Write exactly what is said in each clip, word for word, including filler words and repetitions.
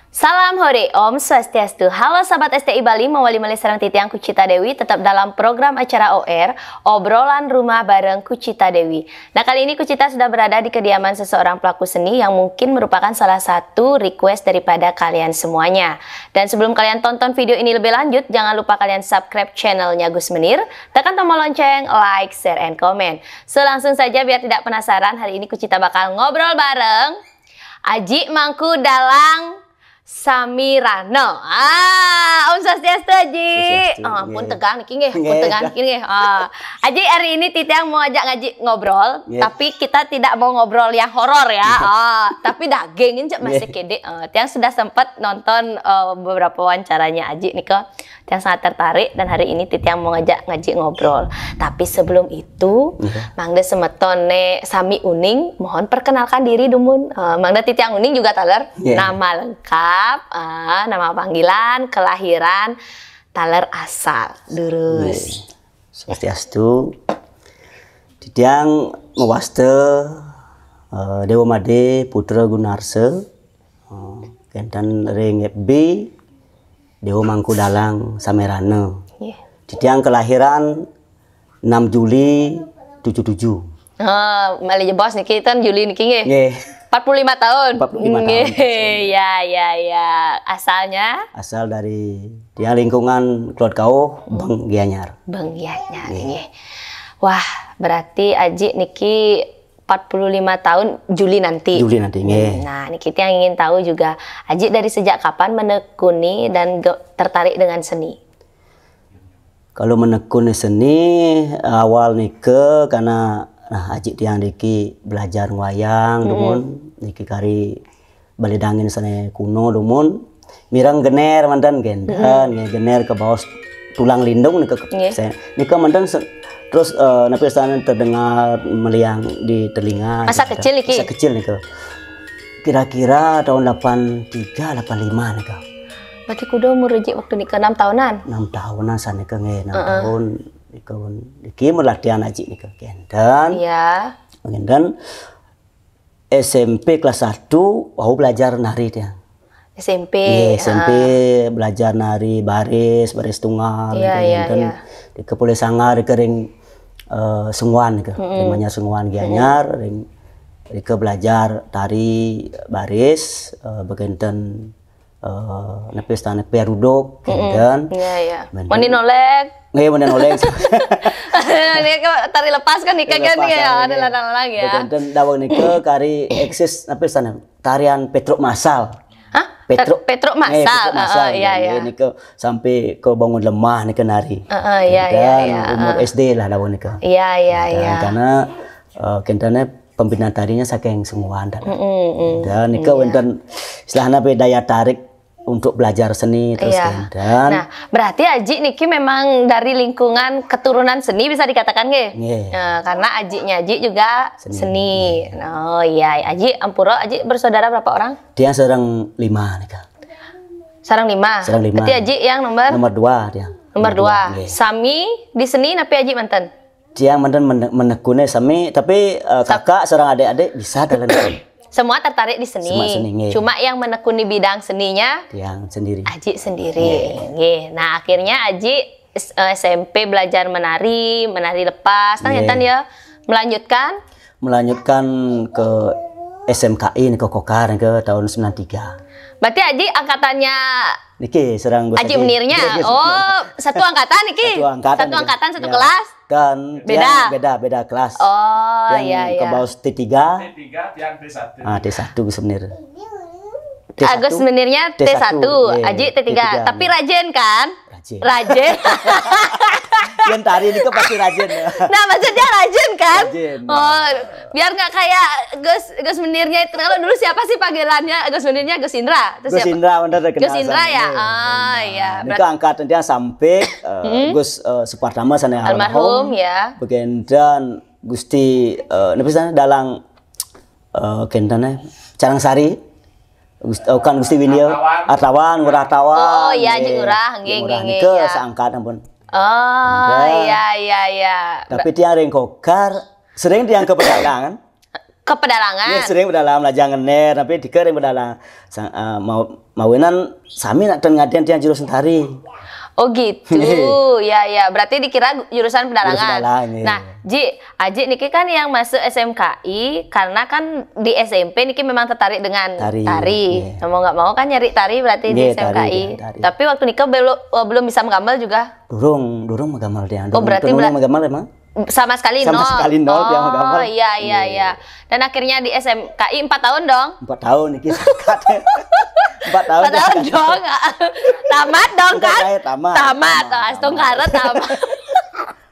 Salam hore, Om Swastiastu. Halo sahabat S T I Bali, mawali malih sareng titiang Kucita Dewi, tetap dalam program acara O R, Obrolan Rumah bareng Kucita Dewi. Nah, kali ini Kucita sudah berada di kediaman seseorang pelaku seni yang mungkin merupakan salah satu request daripada kalian semuanya. Dan sebelum kalian tonton video ini lebih lanjut, jangan lupa kalian subscribe channelnya Gus Menir, tekan tombol lonceng, like, share, and comment. So, langsung saja biar tidak penasaran, hari ini Kucita bakal ngobrol bareng Aji Mangku Dalang Samirano. Ah, Om Swastiastu, Aji. Swastiastu, oh, ampun, nggih. Tegang niki nggih, ampun, nggih, tegang niki nggih. Ah, Aji, hari ini titiang mau ajak ngaji ngobrol, nggih, tapi kita tidak mau ngobrol yang horor ya. Ah, tapi daging ini cek masih, nggih, kede. Ah, tiang sudah sempat nonton eh, beberapa wawancaranya Aji nika. Tiang sangat tertarik dan hari ini titiang mau ngajak ngaji ngobrol. Tapi sebelum itu, iya, mangda semetone sami uning, mohon perkenalkan diri dumun. Eh, mangda titiang uning juga taler, iya, nama lengkap, eh, nama panggilan, kelahiran, taler asal. Durus. Iya. Swastiastu. Titiang mawaste eh, Dewa Made Putra Gunarsa. Eh, kenten ring F B Dewa Mangku Dalang Samirano. Iya. Titiang kelahiran enam Juli tujuh tujuh. Ah, malih jebos niki ten Juli niki nggih. Nggih. Empat puluh lima tahun. Empat puluh lima tahun. Nggih, ya, ya, ya. Asalnya? Asal dari dia lingkungan Klod Kauh, Beng Gianyar. Beng Gianyar, nggih, nggih. Wah, berarti Aji niki empat puluh lima tahun Juli nanti. Juli nanti, nggih. Nah, niki yang ingin tahu juga, Aji dari sejak kapan menekuni dan ge- tertarik dengan seni? Kalau menekuni seni, awal nika karena nah Aji tiang niki belajar ngwayang, mm-mm, dumun niki kari Bali Dangin sane kuno dumun. Mireng gener manten genten, mm-mm, nggih, gener ke bawah tulang lindung nika ke-, nggih, saya, nika manten se- terus eh, napi sana terdengar meliang di telinga. Masa gitu. Kecil niki? Masa kecil nika. Kira-kira tahun delapan tiga, delapan lima nika. Berarti kuda umur Aji waktu nika enam tahunan? Enam tahunan sanika nggih, enam, heeh, tahun. Nika pun, niki mun latihan Aji nika genten. Iya. Genten S M P kelas satu, wau belajar nari tiang. S M P, iya, S M P, ah, belajar nari baris, baris tunggal, iya, gitu, iya, genten. Iya. Di kepulih sanggar, di kering eh, Sungguan ke, mm-mm, namanya Sungguan Gianyar, ring, rika belajar tari baris, eh, begenten eh, nepis tanek piaruduk, mm-mm, genten. Iya, iya. Mandi nolek. Nggih, mandi nolek. Ini ke tari lepas kan nika kan ya, ada lalang-lalang ya. Begenten dawuh nika kari eksis nepis tanek tarian Petruk Masal. Hah? Petruk, Petruk Masal. Eh, Petruk Masal. Heeh, iya, iya. Nika sampai ke bangun lemah nika nari. Heeh, iya, iya, iya. Umur S D lah dawuh nika. Iya, iya, iya. Karena eh, kentane pembinaan tarinya saking Sungguan. Mm-mm. Dan nika wenten istilahnya apa, daya tarik untuk belajar seni terus, iya, genten. Nah, berarti Aji niki memang dari lingkungan keturunan seni bisa dikatakan nggih? Nggih. Nah, karena Ajinya Aji juga seni. Seni. Oh iya, Aji ampura, Aji bersaudara berapa orang? Tiang sareng lima nika. Sareng lima. Sareng lima. Berarti Aji yang nomor? Nomor dua tiang. Nomor dua. Nggih. Sami di seni napi Aji manten? Tiang manten men- menekuni sami, tapi eh, kakak seorang adik-adik bisa dalam. Semua tertarik di seni. Semua seni, nggih. Cuma yang menekuni bidang seninya tiang sendiri. Aji sendiri. Nggih. Nggih. Nah, akhirnya Aji eh, S M P belajar menari, menari lepas, tang, nggih, enten ya. Melanjutkan? Melanjutkan ke S M K I nika Kokar nika tahun sembilan tiga. Berarti Aji angkatannya niki sareng Gus Aji Menirnya. Nggih, nggih. Oh, satu angkatan niki? Satu angkatan. Satu niki. Angkatan, satu kelas? Dan beda. Tiang beda, beda kelas. Oh, iya, iya. Tiang ke bawah T tiga. T tiga, tiang T satu. Ah, T satu Gus Menir. T satu. Agus Menirnya T satu, T satu, iya, Aji T tiga. T tiga. Tapi rajin kan? Rajin. Rajin. Yang tari ini kan pasti rajin ya. Nah, maksudnya rajin kan? Rajin. Oh, biar nggak kayak Gus Gus Menirnya itu. Kalau dulu siapa sih panggilannya? Gus Menirnya Gus Indra. Terus Gus siapa? Indra, bener, terkenal. Gus Indra ya? Iya. Ah, iya. Ini kan angkatan dia sampai eh, Gus eh, Supartama sana almarhum, almarhum, ya. Begenten Gusti eh, napi sana dalang eh, gentene Carang Sari. Gusti, oh, kan Gusti Winil Artawan. Artawan, Ngurah Artawan. Oh iya, nggih. Jeng Ngurah, nggih, nggih, nggih, nika ya. Seangkat ampun. Oh, iya, iya, iya. Tapi tiang ring Kokar sering tiang ke perdagangan. Ke pedalangan. Nggih, sering pedalangan, belajar ngener, tapi dikering pedalangan. Sa- eh, mau mawinan sami nak ten ngaden tiang jurusan tari. Oh gitu. Ya, ya. Berarti dikira jurusan pedalangan. Jurusan pedalangan, iya. Nah, Ji, Aji niki kan yang masuk S M K I karena kan di S M P niki memang tertarik dengan Tari, tari. Iya. Nah, mau nggak mau kan nyari tari berarti di Iya, S M K I. tari, iya, tari. Tapi waktu nikah belum belum bisa menggambar juga. Durung, durung menggambar tiang. Oh, berarti Durung bela- menggambar emang? Sama sekali Sama nol. Sekali nol, Oh, tiang menggambar. Iya, iya, iya. Dan akhirnya di S M K I empat tahun dong. Empat tahun niki sakat. Empat tahun. Empat tahun dong. Tamat dong Enggak, kan? saya tamat. Tamat. Tamat, Astungkara tamat.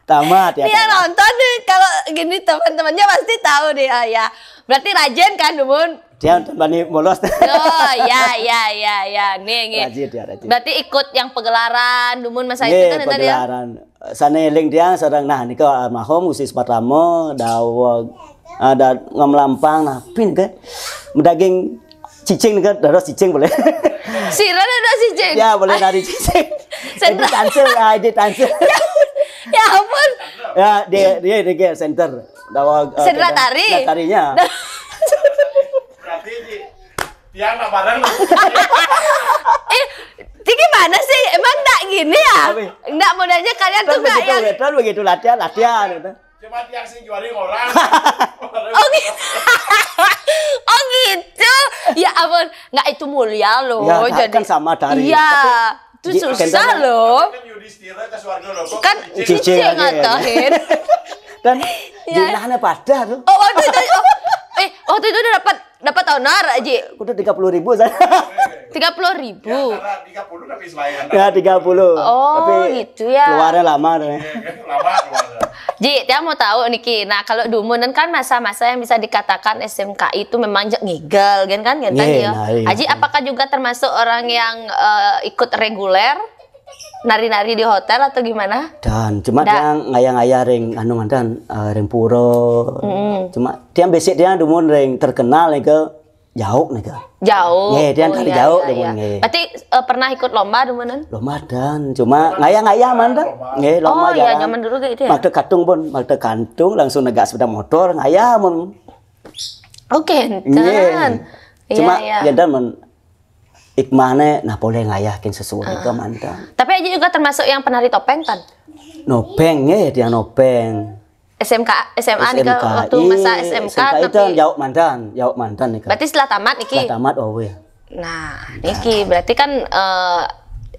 Tamat ya. Dia nonton nih kalau gini teman-temannya pasti tahu nih, ah, ya. Berarti rajin kan, Dumun? Dia nonton bani bolos. Oh, ya, ya, ya, ya. Nih, nih. Rajin dia, rajin. Berarti ikut yang pegelaran, Dumun masa itu Nggih, kan, enten ya? Pegelaran. Sane eling tiang sareng, nah, nika almarhum Usi Supatrama daweg ada ngemlampang, nah, pin ke medaging cicing nika, dados cicing boleh. Sira ada cicing. Ya, boleh nari cicing. Sendra- Edi tansel, ah, edi tansel. Ya ampun. Ya, dia dia dia ke center. Daweg eh, Sendra kedai- tari. Ya, tarinya. Berarti di tiang nak bareng. Eh, ini gimana sih? Emang enggak gini ya? Tapi- Enggak, modalnya kalian tuh Kan enggak begitu, yang kan begitu latihan, latihan gitu. Cuma tiang sing juari orang. Oh gitu. Oh gitu. Ya ampun, enggak, itu mulia loh. Ya, Jadi kan sama tari. Iya. Tapi Itu di- susah kendala- loh. Kan Yudhistira ke swarga loh. Kan Cicing cicing lagi, ya. Ngatahin. Dan Ya. jenahnya padah tuh. Oh, waktu itu, oh, eh, waktu itu udah dapat dapat honor, Aji. Udah tiga puluh ribu saya. Tiga puluh ribu. Antara tiga puluh tapi selain Ya, tiga puluh. Oh, Tapi gitu ya. Keluarnya lama tuh ya. Lama keluarga. Ji, tiang mau tahu niki. Nah, kalau Dumun kan masa-masa yang bisa dikatakan S M K I itu memang je- ngigel, kan, kan, kan, Nggih, ya. nah, iya. Aji, apakah juga termasuk orang yang eh, ikut reguler nari-nari di hotel atau gimana? Dan cuma Dah. Tiang ngayah-ngayah ring anu mantan eh, ring pura. Cuma tiang besik tiang Dumun ring terkenal nih ke jauh nih ke. Jauh. Nggih, tiang Oh, tari iya, jauh, iya, Dumun, iya. Nggih. Berarti eh, pernah ikut lomba, Dumunan? Lomba dan cuma ngayah-ngayah mantan. Nggih, lomba Oh, iya, jarang. Zaman dulu kayak itu ya. Waktu katung pun, waktu kantung langsung negak sepeda motor, ngayah mun. Oke, enten. Nggih. Iya, Cuma iya. Jantan mun hikmahnya nah boleh ngayahkin sesuatu ke mantan. Tapi Aji juga termasuk yang penari topeng kan? Nopeng nggih, tiang nopeng. S M K, S M A nih S M K. waktu masa Iya, S M K, S M K itu tapi jauh mantan, jauh mantan nih. Berarti setelah tamat niki. Setelah tamat oh iya. Nah, niki berarti kan eh,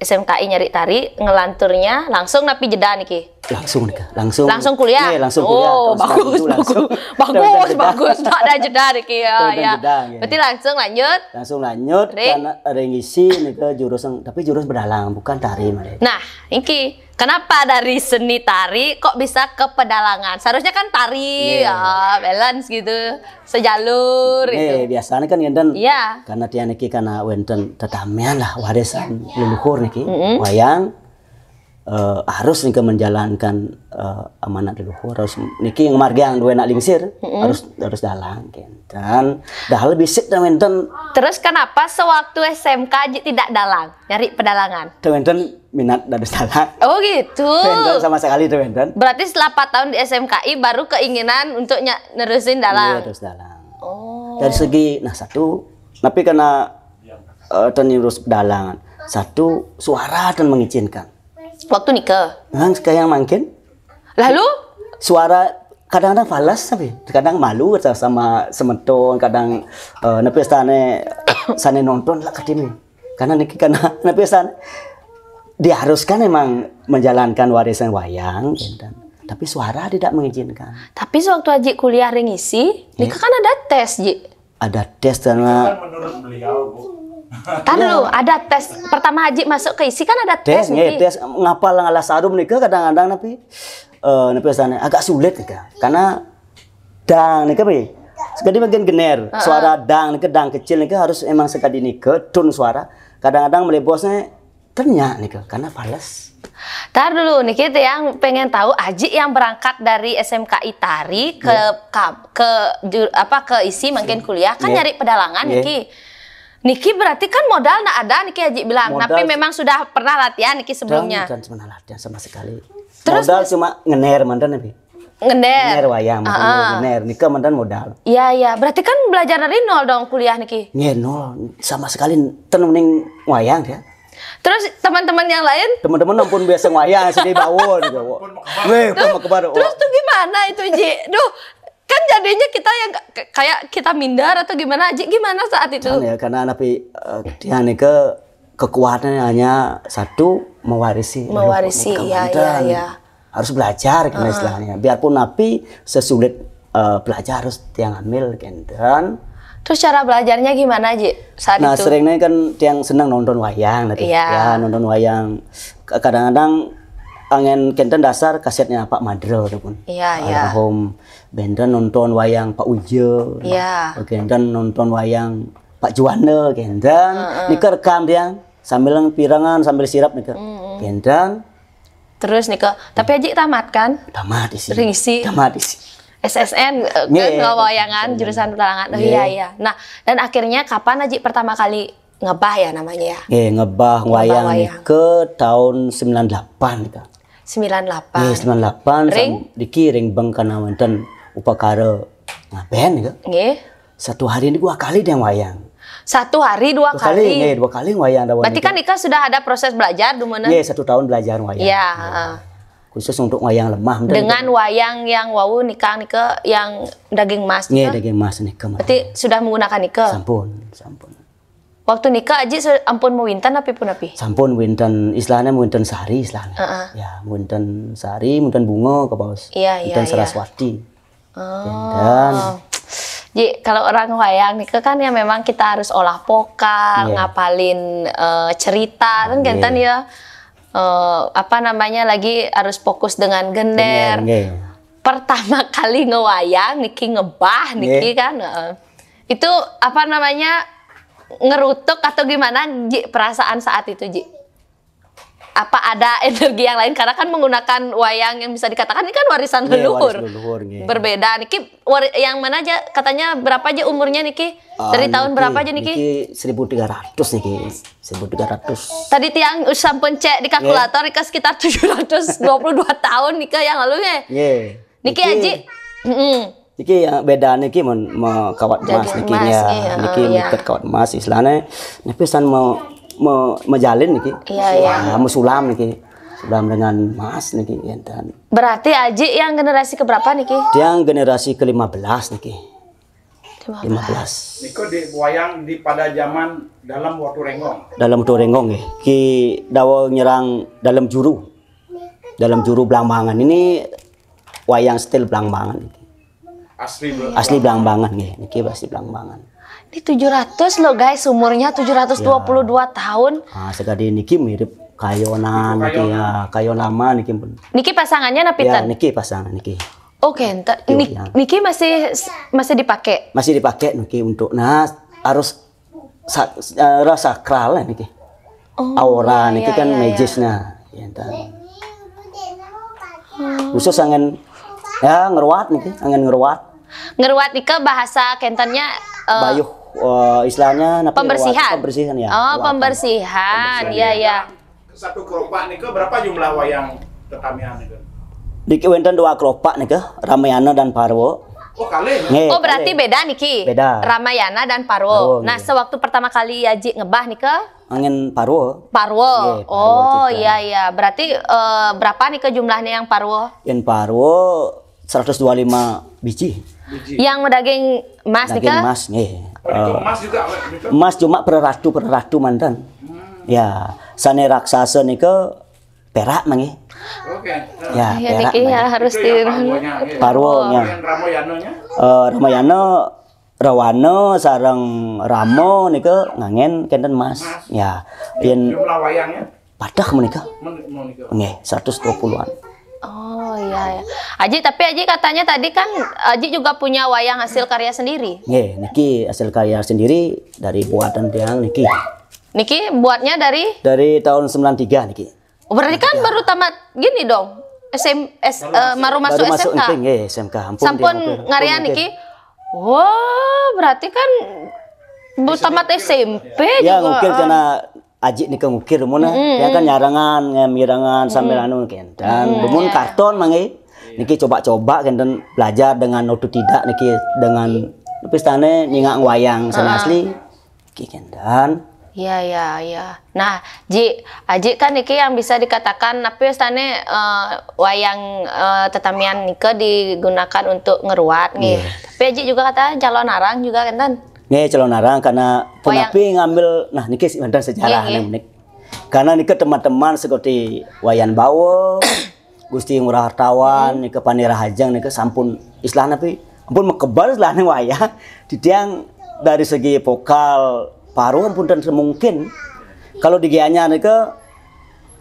S M K I nyari tari, ngelanturnya langsung napi jeda niki. Langsung nih, langsung. Langsung kuliah. Iya, langsung kuliah. Oh, Tahun bagus, sembilan puluh tujuh langsung. bagus, bagus, bagus. Tak ada jeda niki ya, Tahun ya. Jeda, ya. Berarti langsung lanjut. Langsung lanjut Ring. Karena ring isi nih ke jurusan, tapi jurusan pedalang bukan tari malah. Nah, niki kenapa dari seni tari kok bisa ke pedalangan? Seharusnya kan tari, Iya. Ya, balance gitu, sejalur gitu. Eh, biasanya kan ngenten. Iya. Karena tiang niki karena wenten tetamian lah warisan leluhur niki. Wayang eh, harus niki menjalankan eh, amanat leluhur, harus niki ngemargiang dua anak lingsir, harus harus dalang kenten. Dahal bisik dan wenten Terus kenapa sewaktu S M K Aji tidak dalang, nyari pedalangan? dan wenten minat dados dalang. Oh gitu. Wenten sama sekali dan wenten. Berarti setelah empat tahun di S M K I baru keinginan untuk ny- nerusin Iya, dalang. Terus dalang. Oh. Dari segi nah satu, tapi karena eh, terus pedalangan. Satu suara dan mengizinkan. Waktu nikah. Nah, sekarang makin Lalu suara kadang-kadang falas tapi kadang malu sama semeton, kadang eh, nepi sane sane nonton lah katini. Karena niki karena nepi sane diharuskan emang menjalankan warisan wayang gitu. Tapi suara tidak mengizinkan. Tapi sewaktu Aji kuliah ring isi, nikah kan ada tes, Ji. Ada tes karena Kan menurut beliau, Bu. Kan dulu ada tes. Pertama Aji masuk ke isi kan ada tes, tes nggih, Ji. Tes ngapal ngalah sarum nika kadang-kadang tapi eh nepi sane agak sulit nika. Karena dang nika pi. Sekadi bagian gener, suara dang nika, dang kecil nika harus emang sekadi nika tun suara. Kadang-kadang melebosnya ternya nika karena fales. Tar dulu nih, kita yang pengen tahu Aji yang berangkat dari S M K I tari ke Iya. kap- ke ju- apa ke isi makin kuliah kan Iya. nyari pedalangan Iya. Niki. Niki berarti kan modal ndak ada niki Aji bilang, Modal tapi memang sudah pernah latihan niki sebelumnya. Dan, dan pernah latihan sama sekali. Terus, Modal terus? Cuma ngener mantan tapi. Ngender. Ngender wayang, mantan Ah, ah. ngender. Nika mantan modal. Iya, iya. Berarti kan belajar dari nol dong kuliah niki. Nggih, nol, sama sekali ten ning wayang ya. Terus teman-teman yang lain Teman-teman ampun biasa wayang, sedih bawa nih bawa. Weh, pun mau kebar. Terus tuh gimana itu, Ji? Duh, kan jadinya kita yang k- kayak kita minder atau gimana, Ji? Gimana saat itu? Kan ya, karena napi eh, dia nika kekuatannya hanya satu, mewarisi. Mewarisi, Aduh, ya, mantan. Ya, ya. Harus belajar kan istilahnya. Biarpun napi sesulit eh, belajar harus tiang ambil kenten. Terus cara belajarnya gimana, Ji? Saat Nah, itu? Seringnya kan tiang senang nonton wayang nanti. Iya. Ya, nonton wayang. K- Kadang-kadang angin kenten dasar kasetnya Pak Madra itu pun. Iya, iya. Almarhum. Benten nonton wayang Pak Uja. Iya. Kenten nonton wayang Pak Juanda kenten. Nika rekam tiang sambil pirengan sambil sirap nika. Kenten Terus nika, tapi Aji tamat kan? Tamat isi. Ringsi. Tamat isi. S S N eh, kan Nggih. Wayangan jurusan petualangan. Oh Nggih. Iya, iya. Nah, dan akhirnya kapan Aji pertama kali ngebah ya namanya ya? Nggih, ngebah wayang wayang. Nika tahun sembilan delapan nika. Sembilan delapan. Nggih, sembilan delapan Ring? Sam- niki ring bengkana wonten upakara ngaben nika. Nggih. Satu hari ini dua kali dia wayang. Satu hari dua, Dua kali, nggih, dua kali wayang dah. Berarti kan Ika sudah ada proses belajar dumuneng. Nggih, satu tahun belajar wayang. Iya, heeh. Khusus untuk wayang lemah. Mungkin Dengan wayang yang wau nikang nika yang daging emas Nggih, nika. daging emas nika. Mas. Berarti sudah menggunakan nika. Sampun, sampun. Waktu nika Aji su- ampun mewinten api pun api. Sampun wonten istilahnya wonten sari istilahnya. Ya, wonten sari, wonten bunga ke bos. Iya, iya, Wonten iya. Saraswati. Oh. Kenten. Ji, kalau orang wayang nika kan ya memang kita harus olah vokal, Iya. ngapalin eh, cerita kan kenten ya. Eh, apa namanya lagi harus fokus dengan gender. Nggih. Pertama kali ngewayang niki ngebah niki Nggih. Kan. Heeh. Itu apa namanya ngerutuk atau gimana Ji perasaan saat itu Ji? Apa ada energi yang lain karena kan menggunakan wayang yang bisa dikatakan ini kan warisan Nggih, leluhur. Waris leluhur, nggih. Berbeda niki wari- yang mana aja katanya berapa aja umurnya niki? Dari Ah, tahun berapa aja niki? Niki seribu tiga ratus niki. Seribu tiga ratus. Tadi tiang sampun cek di kalkulator niki sekitar tujuh ratus dua puluh dua tahun niki yang lalu ya. Nggih. Niki Aji. Mm-mm. Niki ya beda niki mun mau kawat emas Daging niki emas, ya. Iya, Niki iya. Miket kawat emas istilahnya. Niki pisan mau mau mejalin niki. Iya, iya. Nah, mau sulam niki. Sulam dengan emas niki kenten. Berarti Aji yang generasi keberapa niki? Dia generasi ke lima belas niki. Lima belas. Niko di wayang di pada zaman dalam waktu renggong. Dalam tu renggong nggih. Ki dawa nyerang dalam juru. Dalam juru Blambangan ini wayang stil Blambangan niki. Asli bro. Asli Blambangan nggih. Niki asli Blambangan. Ini tujuh ratus loh guys umurnya tujuh ratus dua puluh dua tahun. Ah, sekali niki mirip kayonan niki ya, kayo lama niki pun. Niki pasangannya Ya, napitan. Niki pasangan niki. Oke, ente- Iya, ni- ya. Niki masih masih dipakai. Masih dipakai niki untuk nah harus sa, eh, sakral lah niki. Oh, Aura iya, niki iya, kan iya, magis nah. Ya, enten. Khusus angin ya ngeruat niki, angin ngeruat. Ngeruat nika bahasa kentennya eh, Bayuh eh, istilahnya napa, pembersihan. Pembersihan ya. Oh, Ruatan. pembersihan. Iya, iya. Satu kelopak niko berapa jumlah wayang tetamian niko? Niki wenten dua kelopak nika, Ramayana dan Parwa. Oh kali. Nggih, Oh, berarti kali. Beda niki. Beda. Ramayana dan Parwo. Parwo, Nah, nggih. Sewaktu pertama kali Aji ngebah nika Angin Parwa. Parwo. Nggih, Parwo Oh, juga. Iya, iya. Berarti eh, berapa nika jumlahnya yang Parwo? Yang Parwa seratus dua lima biji. Yang medaging emas Daging nika? Emas nggih. Oh, itu emas juga, Pak, gitu. Emas cuma pereratu pereratu mantan. Ya, sane raksasa nika perak mangke. Oke. Ya, Iya, perak. niki ya Mangke. harus Itu di yang Parwonya, gitu. Parwonya. Yang Ramayana-nya? Eh, Ramayana, Rawana sareng Rama nika ngangen kenten emas. Ya, yen Jumlah wayangnya? Padah menika. Men- mau nika. Nggih, seratus dua puluhan. Oh iya ya. Aji, tapi Aji katanya tadi kan Aji juga punya wayang hasil karya sendiri. Nggih, niki hasil karya sendiri dari buatan tiang niki. Niki buatnya dari Dari tahun sembilan tiga niki. Oh, berarti kan baru tamat gini dong. S M S eh, baru masuk Baru masuk S M K. niki nggih, S M K. Ampun, Sampun tiang, ampun, ngarya ampun, niki. Wah, berarti kan baru tamat S M P Ya, juga. ngukir karena Aji nika ngukir mun ya kan nyarangan, ngemirangan sambil anu kenten. Mun karton mangke. Niki coba-coba kenten belajar dengan otodidak niki, dengan apa istilahnya, ningak wayang sane asli. Niki kenten. Iya, iya, iya. Nah, Ji, Aji kan niki yang bisa dikatakan, tapi istilahnya, eh, wayang, eh, tetamian nika digunakan untuk ngeruat nih. Tapi Aji juga kata calonarang juga kenten. Nggih, calonarang karena punapi ngambil, nah, niki wenten sejarah nih. Karena niki teman-teman seperti Wayan Bawa, Gusti Ngurah Hartawan, nika Panira Hajeng nika sampun istilahnya pi, ampun mekebar istilahnya wayang. Titiang dari segi vokal Parwo ampun ten semungkin. Kalau di Gianyar nika,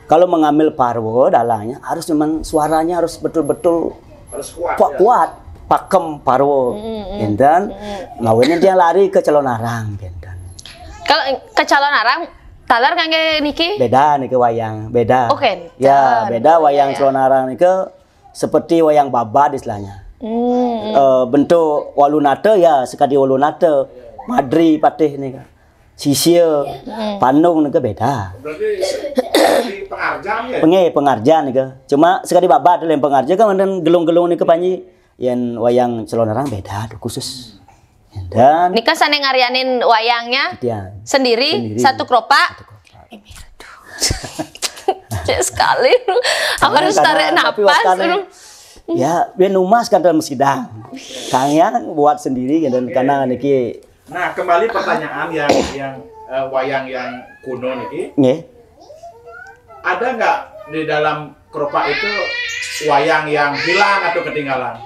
kalau mengambil Parwo dalangnya harus memang suaranya harus betul-betul Harus kuat. kuat, kuat, pakem Parwo. Enten, ngawinnya dia lari ke calonarang, enten. Kalau ke calonarang, taler kangge niki? Beda niki wayang, beda. Oh, kenten. Ya, beda wayang calonarang niki seperti wayang babad istilahnya. Hmm. Eh, bentuk walunata ya sekadi walunata. Madri patih nika. Sisia, pandung nika beda. Berarti di pengarjang ya? Pengeh pengarjang nika. Cuma sekadi babad lain pengarjang kan wenten gelung-gelung nika panji. Yen wayang calonarang beda tuh khusus. Dan Nika sane ngaryanin wayangnya Titiang. Sendiri, Sendiri. Satu keropak. Cek sekali. Aku harus tarik Karena tapi napas. wakane, Aduh. Ya, biar numas kan dalam sidang. Kang yang buat sendiri gitu karena niki Nah, kembali pertanyaan yang yang eh, wayang yang kuno niki. nggih. Ada nggak di dalam keropak itu wayang yang hilang atau ketinggalan?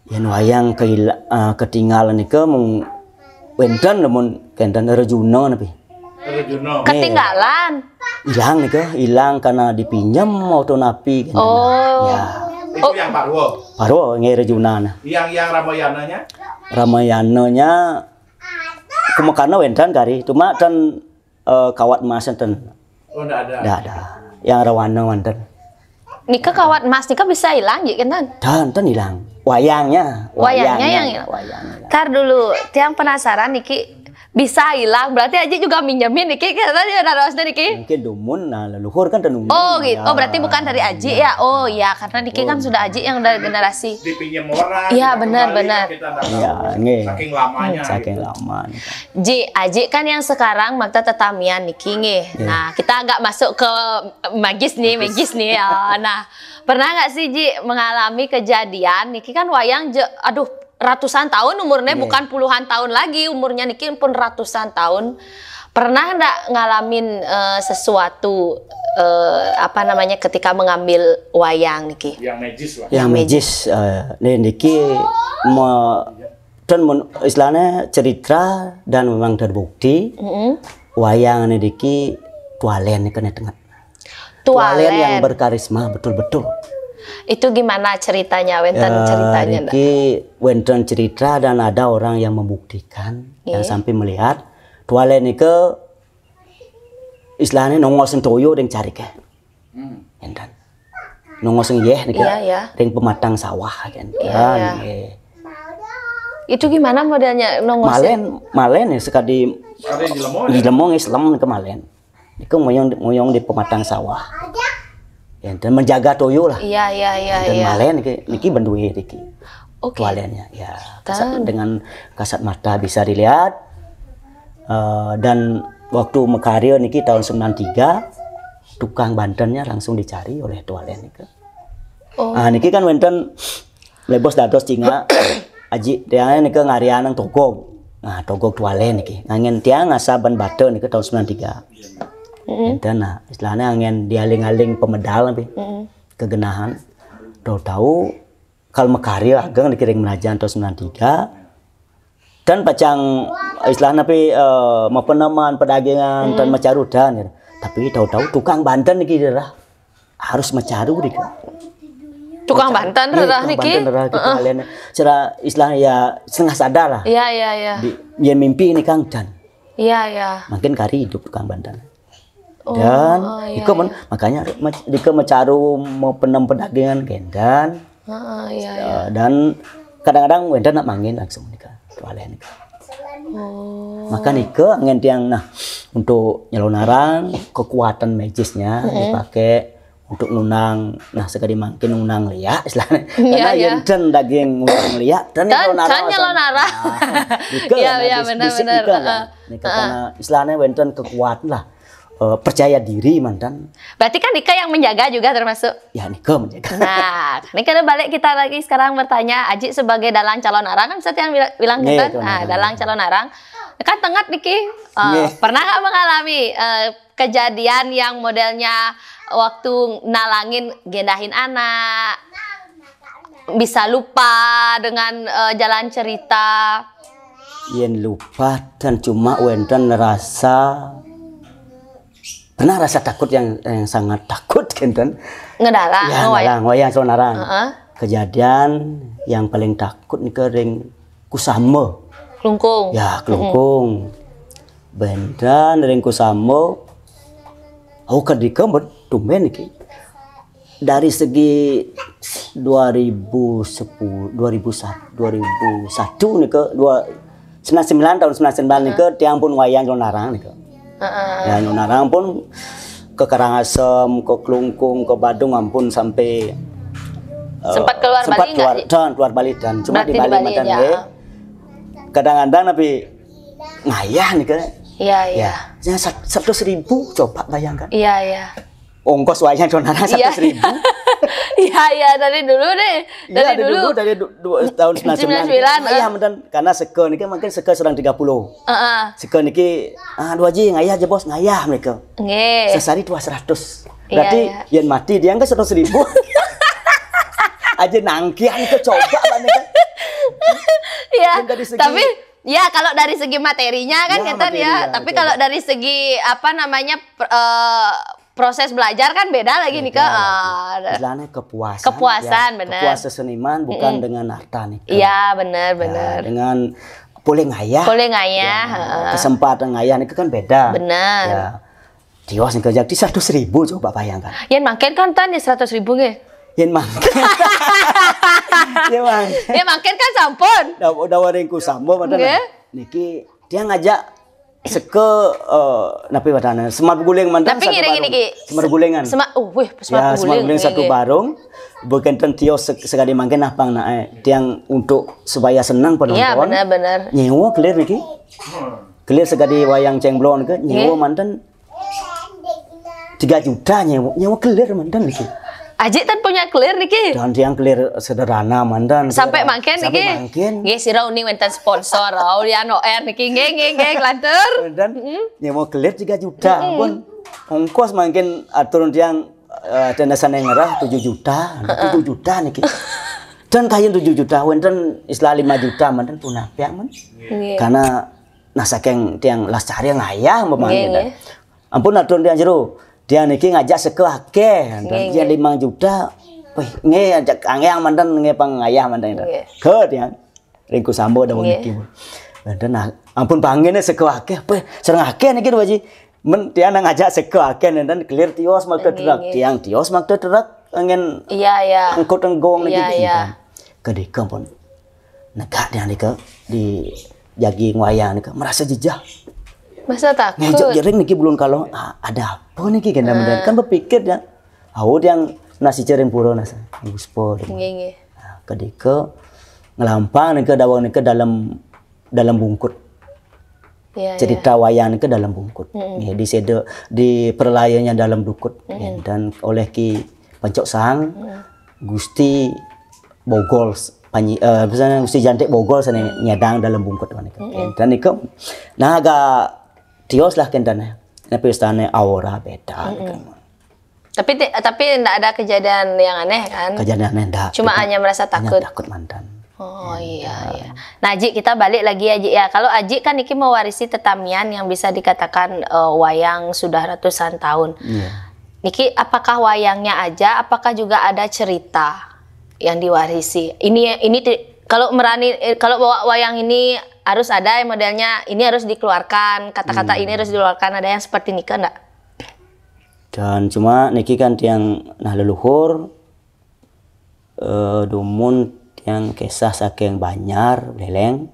Yen wayang keila- eh, ketinggalan nika mung wenten lamun kenten Rejuna napi. Rejuna. Ketinggalan. Hilang nika, hilang karena dipinjam atau napi gitu. Oh. Ya. Itu yang Parwo. Parwo nggih Rejuna nah. Yang yang Ramayananya? Ramayananya kumakana wenten kari, cuma ten eh, kawat emas ten Oh, enggak ada. tidak ada. Yang rawana wenten. Nika kawat emas nika bisa hilang ji kenten. Dan ten hilang. Wayangnya, Wayangnya yang hilang. Wayangnya hilang. Tar dulu, tiang penasaran niki bisa hilang. Berarti Aji juga minjemin niki, kata dia narosnya niki. Mungkin dumun, nah leluhur kan tenung. Oh gitu. Oh berarti bukan dari Aji ya. Oh ya, karena niki kan sudah Aji yang dari generasi. Dipinjam orang. Iya, kita benar, kembali, benar. Kita nggak Iya, tahu. nggih. Saking lamanya. Saking Gitu. lama. Ji, Aji kan yang sekarang makta tetamian niki nggih. Nah, kita agak masuk ke magis nih, magis nih ya. Nah, pernah nggak sih Ji mengalami kejadian niki kan wayang je, aduh ratusan tahun umurnya bukan puluhan tahun lagi umurnya niki pun ratusan tahun. Pernah ndak ngalamin eh, sesuatu eh, apa namanya ketika mengambil wayang niki? Yang magis lah. Yang magis eh, niki me, ten men, istilahnya cerita dan memang terbukti wayang niki tualen kena tenget. Tualen yang Tualen. Berkarisma betul-betul. Itu gimana ceritanya? Wenten ceritanya ndak? Niki wenten cerita dan ada orang yang membuktikan yang Iya. Sampai melihat tualen niki istilahnya nongol sing toyo deng carike. Enten. Nongol sing yeh niki. Iya, iya. Deng pematang sawah kan. Iya, iya. Nggih. Itu gimana modelnya nongol sing- Malen, malen ya sekadi Ada yang jelemo ya? Jelemo nggih selem ke malen. Niku ngoyong ngoyong di pematang sawah. Ya, dan menjaga toyo lah. Iya, iya, iya, Dan iya. malen niki niki benduwe niki. Oke. Tualennya ya kasat, dengan kasat mata bisa dilihat. Eh, dan waktu makarya niki tahun sembilan tiga tukang bantennya langsung dicari oleh tualen niki. Oh. Ah niki kan wenten lebos dados cinga aji tiang niki ngarianang togog. Nah, togog tualen niki. Ngangen tiang asa ban bata niki tahun sembilan tiga. Enten nah, istilahnya angen dialing-aling pemedal napi. Kegenahan. Tahu-tahu kalau makarya ageng dikiring menajan tahun sembilan tiga. Dan pacang istilahnya pi eh, mapeneman pedagangan dan macarudan gitu. Tapi tahu-tahu tukang banten niki daerah harus macaru niki. Tukang banten Iya, rerah tukang niki. Banten rerah gitu kalian. Secara istilah ya setengah sadar lah. Iya, iya, iya. Di, ya mimpi ini Kang Dan. Iya, iya. Makin kari hidup tukang banten. Oh, Dan iya, iko men- makanya ma- dika macaru mau penem pedagangan gendan. Heeh, iya, iya. Eh, dan kadang-kadang wenten nak mangin langsung nika. Tualen nika. Oh. Maka nika ngen tiang nah untuk nyelonarang kekuatan magisnya dipakai untuk ngundang, nah, sekadi mangkin ngundang liak istilahnya. Karena yen ten daging ngundang liak, ten nyalon arah. Iya, iya, benar, benar. Nika karena istilahnya wénten kekuatan lah. Eh, percaya diri manten. Berarti kan Nika yang menjaga juga termasuk. Ya, Nika menjaga. Nah, ini kan balik kita lagi sekarang bertanya, Aji sebagai dalang calon arang kan, setiap bilang kita, nah, dalang calon arang. Kan tengat niki, eh, pernah nggak mengalami eh, kejadian yang modelnya waktu nalangin gendahin anak, bisa lupa dengan eh, jalan cerita? Yen lupa, dan cuma wénten rasa, pernah rasa takut yang, yang sangat takut, kénten. Ngedalang, ya, ngedalang wayang calon arang. Kejadian yang paling takut nika ring Kusama. Klungkung. Ya, Klungkung. Bendan ring Kusama. Oh, kedika tumben niki. Dari segi dua ribu sepuluh, dua ribu satu, dua ribu satu nika, dua, sembilan sembilan, tahun sembilan sembilan nika tiang pun wayang calon arang nika. Ya, calon arang pun ke Karangasem, ke Klungkung, ke Badung, ampun sampai eh, sempat keluar Bali nggak, keluar, Ji? Dan keluar Bali dan cuma di Bali manten ya. Kadang-kadang tapi ngayah nika. Iya, iya. Ya, seratus ribu, coba bayangkan. Iya, iya. Ongkos wayang calon arang seratus ribu. Iya, iya, dari dulu deh. Dari dulu, dari tahun sembilan sembilan. Ngayah manten, karena seka niki mungkin seka sedang tiga puluh. Heeh. Seka niki, ah, dua ji ngayah aja, Bos, ngayah mereka. Nggih. Sesari dua seratus. Berarti yen mati dia kan seratus ribu. Aja nangkian ke coba lah nih kan. Iya, tapi ya, kalau dari segi materinya kan, ya, tapi kalau dari segi apa namanya, proses belajar kan beda lagi nih, Kak. Istilahnya kepuasan. Kepuasan, benar. Kepuasan seniman bukan dengan harta nih, Kak. Iya, benar, benar. Dengan boleh ngayah. Boleh ngayah. Kesempatan ngayah nih kan beda. Benar. Ya. Tios nih kerja di seratus ribu, coba bayangkan. Yen mangkin kan tan ya seratus ribu nggih. Yen mangkin. Yen mangkin. Yen mangkin kan sampun. Dawa ring Kusama manten. Nggih. Niki dia ngajak seka eh, napi wadahna? Semar Beguling manten. Tapi ngiring niki. Semar Begulingan. Semar, uh, wih, Semar Beguling satu barung. Bukan ten tios sekadi mangkin nah pang nae. Tiang untuk supaya senang penonton. Iya, benar, benar. Nyewa kelir niki. Kelir sekadi wayang cengblong ke nyewa manten tiga juta nyewa, nyewa kelir manten niki. Ajik tan punya kelir niki. Dan tiang kelir sederhana manten. Sampai mangkin niki. Sampai mangkin. Nggih, sira uning wénten sponsor, oh, ya no air niki. Nggih, nggih, nggih, lantur. Dan nyewa kelir tiga juta pun ongkos mangkin atur tiang eh, dan dasar yang ngerah tujuh juta, tujuh juta niki. Dan kayen tujuh juta wénten istilah lima juta manten punah piak men. Nggih. Karena nah saking tiang las cari ngayah umpamane. Nggih, nggih. Ampun atur tiang jero. Tiang niki ngajak seka akeh. Nggih, nggih. Limang juta. Wih, nggih ajak angyang manten nggih pang ngayah manten. Nggih. Ke tiang ring Kusama dawuh niki. Manten nah, ampun pangene seka akeh. Wih, sareng akeh niki, Dua Ji. Men tiang nang ngajak seka akeh nenten kelir tios maka truk. Tiang tios maka truk angin. Iya, iya. Angkut enggong niki. Iya, iya. Kedika pun negak tiang nika di jagi wayang nika merasa jejah. Masa takut. Ngejok jering niki belum kalau ah, ada apa niki kena kan berpikir ya. Au tiang nasi cering pura nasa. Guspo. Nggih, nggih. Nah, kedika ngelampang nika dawang nika dalam dalam bungkut. Iya, cerita wayang nika dalam bungkut. Nggih, di seda di perlayanya dalam bungkut. Dan oleh Ki Pancok Sang, Gusti Bogol, panyi, eh, misalnya Gusti Jantik Bogol sana nyedang dalam bungkut nika. Dan nika nah agak tios lah kentane. Tapi istana aura beda. Tapi tapi ndak ada kejadian yang aneh kan? Kejadian aneh ndak. Cuma hanya merasa takut. Takut mantan. Oh iya, iya. Nah, Ji, kita balik lagi ya, Ji ya. Kalau Aji kan niki mewarisi tetamian yang bisa dikatakan eh, wayang sudah ratusan tahun. Iya. Niki apakah wayangnya aja, apakah juga ada cerita yang diwarisi? Ini ini kalau merani eh, kalau bawa wayang ini harus ada yang modelnya ini harus dikeluarkan, kata-kata ini harus dikeluarkan, ada yang seperti nika ndak? Dan cuma niki kan tiang nah leluhur eh, dumun tiang kesah saking Banjar Leleng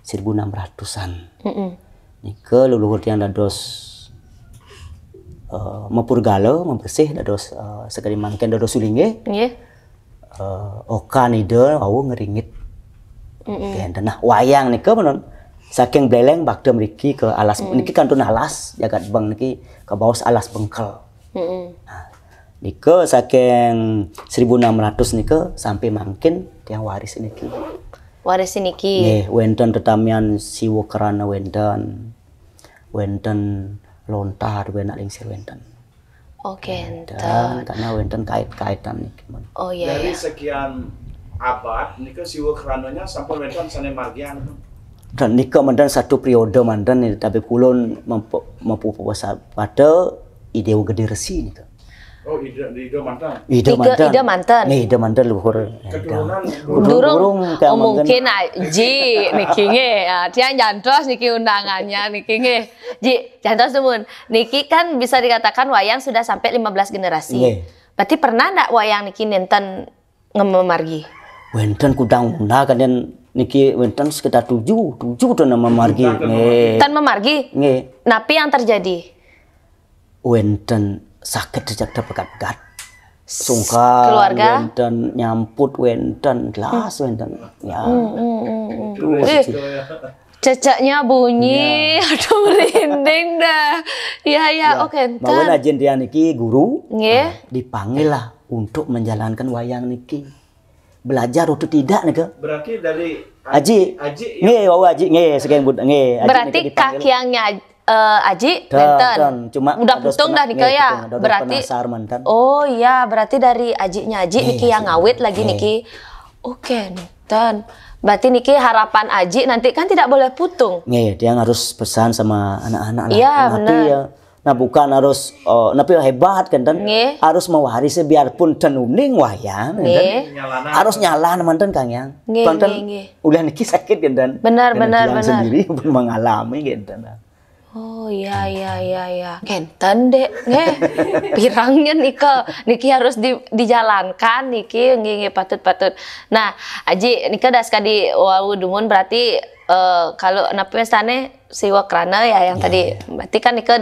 seribu enam ratusan. Nika leluhur tiang dados eh, mapurgala, mabersih dados, eh, sakadi mangkin dados sulinggih. Nggih. Eh, okan Ida wau ngringit. Kenten. Nah, wayang nika menawi saking Buleleng bakta mriki ke alas niki kantun alas jagat Beng niki kabaos alas Bengkel. Nah, nika saking seribu enam ratus nika sampai mangkin tiang waris niki. Waris niki. Nggih, wenten tetamian Siwa Krana wenten. Wenten lontar wenten lingsir wenten. Oke, Dan karena wenten kait-kaitan niki. Oh iya. Dari Ya. Sekian abad nika Siwa Krananya sampun wenten sane margiang. Dan nika manten satu periode manten nih, tapi kulon mampu mampu puasa pada Idewa Gede Resi nika. Oh, Ida, Ida mantan. Ida Ida- manten. Ida manten. Nih, Ida manten luhur. Keturunan Durung, Kang oh, Manggen. Mungkin Aji niki nggih. Ya, tiang jantos niki undangannya niki nggih. Ji, jantos dumun. Niki kan bisa dikatakan wayang sudah sampai lima belas generasi. Nggih. Berarti pernah ndak wayang niki nenten ngememargi? Wenten kudang unda kalian niki wenten sekitar tujuh, tujuh tuh nama margi. Nggih. Tan memargi. Nggih. Napi yang terjadi? Wenten sakit sejak terpegat-pegat. Sungkan, Keluarga? Wenten nyamput, wenten gelas, wenten. Ya. Ih, ceceknya bunyi, aduh merinding dah. Ya ya, oke. Mawon Entan. Ajin tiang niki guru Nggih. Dipanggil lah untuk menjalankan wayang niki. Belajar atau tidak nika? Berarti dari Aji. Aji ya. Nggih, wau Aji. Nggih, saking bud nggih, Aji Berarti nika dipanggil. kakiangnya eh, Aji Dah, nenten. dan cuma Udah dados putung pena- dah nika nggih, ya. putung, dados Berarti penasar mantan. Oh ya, berarti dari ajinya Aji Nggih, niki yang Aji. ngawit lagi Nggih. niki. Oke, nenten. Berarti niki harapan Aji nanti kan tidak boleh putung. Nggih, tiang harus pesan sama anak-anak lah. Iya, Tapi benar. Ya, nah bukan harus oh, tapi hebat kan tan. Nggih. Harus mewarisi biarpun ten uning wayang kan. Nggih. Nyalana. Harus nyalan mantan Kang Yang. Nggih, Panten nggih, nggih. Ulah niki sakit kan tan. Benar, Karena benar, tiang benar. Sendiri pun mengalami kan tan. Oh iya iya iya iya. Kenten dek nggih. Pirangnya nika niki harus di, dijalankan niki nggih nggih patut patut. Nah, Aji nika dah sekali wau dumun berarti eh, kalau napi wastane Siwa Krana ya yang tadi. Berarti kan nika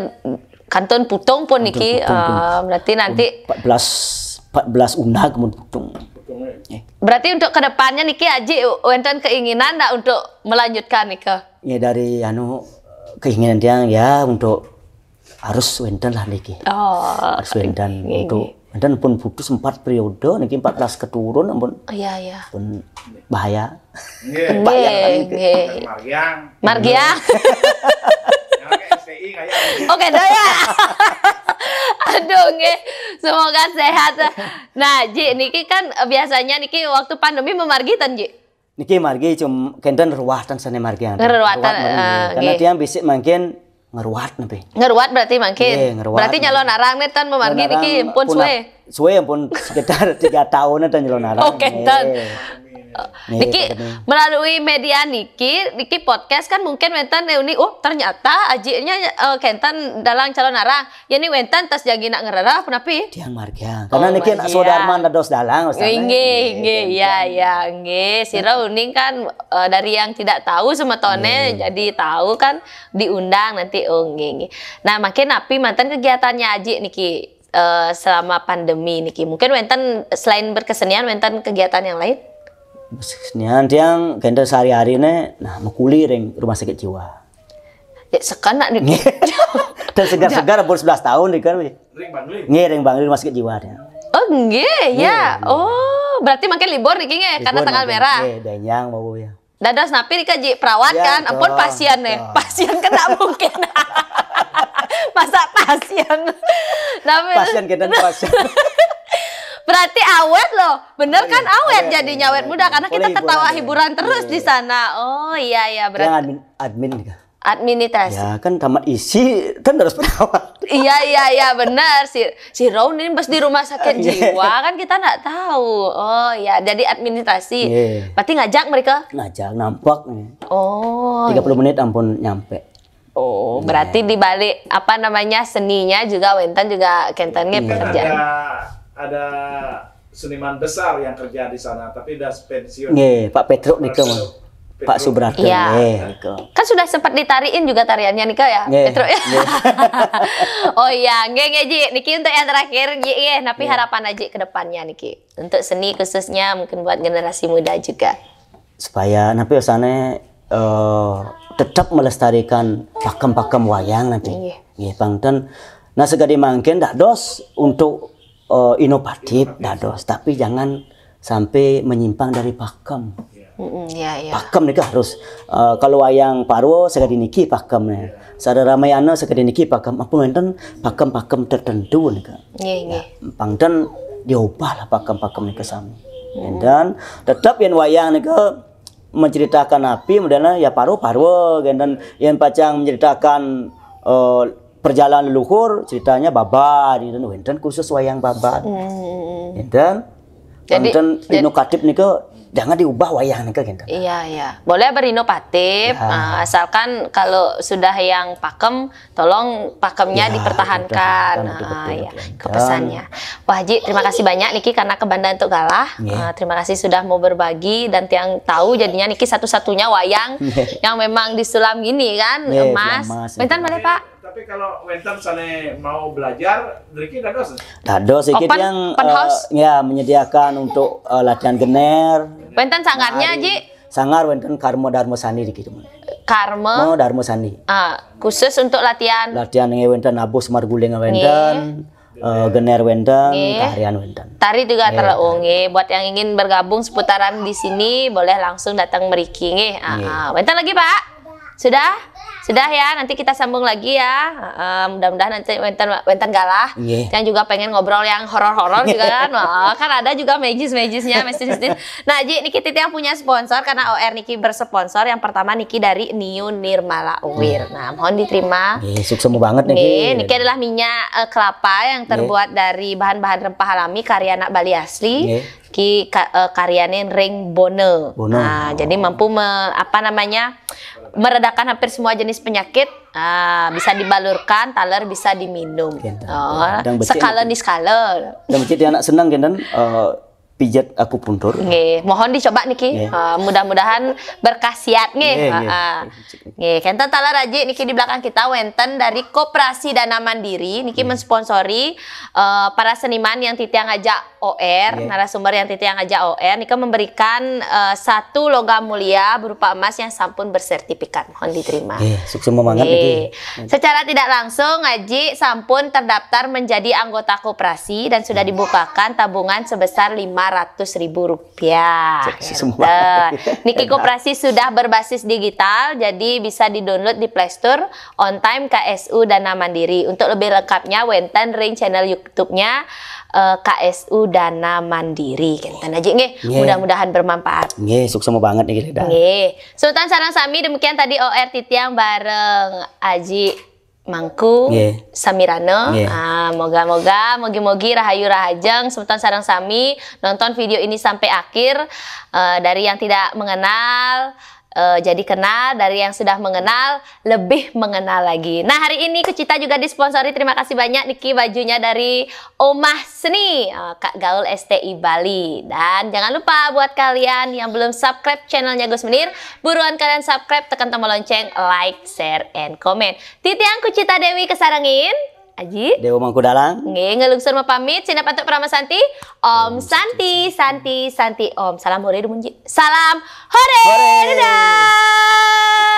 kantun putung pun niki Putung pun. eh, berarti nanti Empat belas empat belas undang kemudian putung. berarti untuk kedepannya niki Aji wenten keinginan ndak untuk melanjutkan nika? Ya dari anu keinginan tiang ya untuk harus wenten lah niki. Oh, Harus wenten nggih, untuk wenten pun putus empat periode niki empat belas keturun ampun iya iya. Pun bahaya. Nggih. Nggih, nggih. Mariang. Margiang. Yang ke S T I kayak. Oke, dah ya. Aduh, nggih. Semoga sehat. Nah, Ji, niki kan eh, biasanya niki waktu pandemi memargi ten, Ji. Niki margi cum kenten ruwatan sane margi. Ngeruwatan, Margi. eh, Karena nggih. Tiang bisik mangkin ngeruwat napi. Ngeruat berarti mangkin. Nggih, ngeruat. Berarti nyalon arang nih ten memargi Nyalon niki arang pun pun suwe. Suwe pun sekitar tiga tahun ten nyalon arang. Oke, ten. Nggih. Nggih, Niki bener. Melalui media niki, niki podcast kan mungkin wenten nih unik. Oh, ternyata ajinya eh, kenten dalam calon arang. Ya nih wenten tas jagi nak ngererah punapi? Tiang margi. Karena niki nak saudara dados dalang. Nggih, nggih, ya, ya, nggih. Sira uning kan eh, dari yang tidak tahu semetone jadi tahu kan diundang nanti. Oh, nggih, nggih. Nah, makin napi mantan kegiatannya Aji niki eh, selama pandemi niki. Mungkin wenten selain berkesenian wenten kegiatan yang lain? Kesenian tiang kenten sehari-hari ne, nah mekuli ring rumah sakit jiwa. Ya sekena nih. Dan segar-segar umur sebelas tahun di kan. Ring Bangli. Nggih, ring Bangli rumah sakit jiwa dia. Oh, nggih, ya. Oh, berarti makin libur niki nggih karena Libur tanggal makin, merah. Nggih, danyang mau ya. Dados napi nika Ji perawat Ya, kan, ampun betul, pasien nih, betul. Pasien kena mungkin. Masa pasien. Tapi Pasien kita pasien. Berarti awet loh, bener kan awet, Awet, jadinya awet awet. Muda karena kita Boleh hiburan ketawa aja. Hiburan terus di sana. Oh iya iya Yang berarti. Admin, admin nih. Administrasi. Ya kan tamat isi kan harus perawat. Iya iya iya benar si si Ron ini pas di rumah sakit Iya. Jiwa kan kita nggak tahu. Oh ya jadi administrasi. Iya. Berarti ngajak mereka. Ngajak nampak nih. Oh. Tiga puluh menit ampun nyampe. Oh, berarti di balik apa namanya seninya juga Wentan juga Kentan nggih Iya. pekerjaan. Ada ada seniman besar yang kerja di sana, tapi udah pensiun. Nggih, Pak Petruk nika mah. Pak Subrata. Iya. Nggih, niku. Kan sudah sempat ditariin juga tariannya nika ya, Nggih, Petruk ya? Nggih. Oh iya, nggih, nggih, Ji. Niki untuk yang terakhir, Ji, nggih, napi Nggih. harapan Aji ke depannya niki? Untuk seni khususnya mungkin buat generasi muda juga. Supaya napi usahane eh, tetap melestarikan pakem-pakem wayang nanti. Nggih. Nggih, pangten. Nah, sekadi mangkin dados untuk eh, inovatif dados, tapi jangan sampai menyimpang dari pakem. Mm-mm, ya, ya. Pakem nika harus eh, kalau wayang Parwa sekadi niki pakemnya. Sada Ramayana sekadi niki pakem apa wenten pakem-pakem tertentu nika. Nggih, nggih. Pangten diubah lah pakem-pakem nika sami. Dan tetap yen wayang nika menceritakan napi modelnya ya Parwa-Parwa, dan yen pacang menceritakan eh, perjalanan leluhur, ceritanya Babad, gitu. Wenten khusus wayang Babad. Hmm. Enten, Jadi- wenten jadi- inovatif nika jangan diubah wayang nika, gitu. Iya, iya. Boleh berinovatif, Ya. eh, asalkan kalau sudah yang pakem, tolong pakemnya Ya, dipertahankan. betul, betul, Ah, betul, ya. betul. Kepesannya. Wah, Ji, terima kasih banyak niki karena kebanda untuk galah. Nggih. Ah, terima kasih sudah mau berbagi dan tiang tahu jadinya niki satu-satunya wayang Nggih. yang memang disulam gini kan, Nggih, emas. Sulam emas, Wenten nggih. Mana, Pak? Tapi kalau wenten sane mau belajar, mriki dados. Dados iki Open, yang open eh, house? ya menyediakan untuk eh, latihan gener. Wenten sanggarnya, Nari. Ji? Sanggar wenten Karma Dharma Sani di gitu. Karma. Mau Dharma Sani. Ah, khusus untuk latihan. Latihan nggih wenten nabuh Semar Guling wenten. Eh, gener wenten, Nggih. Tarian wenten. Tari juga Nggih, terlalu tari. Nggih. Buat yang ingin bergabung seputaran di sini, boleh langsung datang meriki nggih. Ah, Nggih. ah. Wenten lagi, Pak? Sudah? Sudah ya, nanti kita sambung lagi ya. Ah, mudah-mudahan nanti wenten wenten galah. Nggih. Yang juga pengen ngobrol yang horor-horor juga kan. Wah, kan ada juga magis-magisnya, mistis-mistis. Nah, Ji, niki titiang punya sponsor karena O R niki bersponsor. Yang pertama niki dari New Nirmala Oil. Nah, mohon diterima. Nggih, suksma banget niki. Nggih, niki adalah minyak eh, kelapa yang Nggih. terbuat dari bahan-bahan rempah alami karya anak Bali asli. Nggih. Ki ka- eh, karyane Ring Bone. Bone. Nah, jadi mampu me- apa namanya? meredakan hampir semua jenis penyakit. Ah, bisa dibalurkan, taler bisa diminum. Nggih, Oh, dan becik sekala niki. niskala. Dan becik anak senang kan eh, pijat akupuntur. Nggih, mohon dicoba niki. Nggih. Ah, mudah-mudahan berkhasiat nggih. Nggih, nggih. Ah, ah. Nggih, kenten taler Aji niki di belakang kita wenten dari Koperasi Dana Mandiri niki Nggih. mensponsori eh, para seniman yang titiang ajak O R, Nggih. narasumber yang titiang ajak O R nika memberikan eh, satu logam mulia berupa emas yang sampun bersertifikat. Mohon diterima. Nggih, suksma banget Nggih. niki. Secara tidak langsung Aji sampun terdaftar menjadi anggota koperasi dan sudah dibukakan tabungan sebesar lima ratus ribu rupiah. Cek si semua. Niki koperasi sudah berbasis digital, jadi bisa di-download di Play Store On Time K S U Dana Mandiri. Untuk lebih lengkapnya, wenten ring channel YouTube-nya eh, K S U Dana Mandiri. Kenten Aji nggih. Nggih. Mudah-mudahan bermanfaat. Nggih, suksma banget niki, Leda. Nggih. Sultan sareng sami demikian tadi O R titiang bareng Aji Mangku Nggih. Samirana. Nggih. Ah, moga-moga, mogi-mogi rahayu rahajeng semeton sareng sami nonton video ini sampai akhir. Eh, dari yang tidak mengenal eh, jadi kenal, dari yang sudah mengenal lebih mengenal lagi. Nah, hari ini Kucita juga disponsori. Terima kasih banyak niki bajunya dari Omah Seni, eh, Kak Gaul S T I Bali. Dan jangan lupa buat kalian yang belum subscribe channelnya Gus Menir, buruan kalian subscribe, tekan tombol lonceng, like, share, and comment. Titiang Kucita Dewi kesarengin, Aji. Dewa Mangkudalang. Nggih, ngelungsur mapamit, sinep antuk Parama Santi. Om Santi, Santi, Santi Om. Salam hore dumun Ji. Salam hore. Hore. Dadah.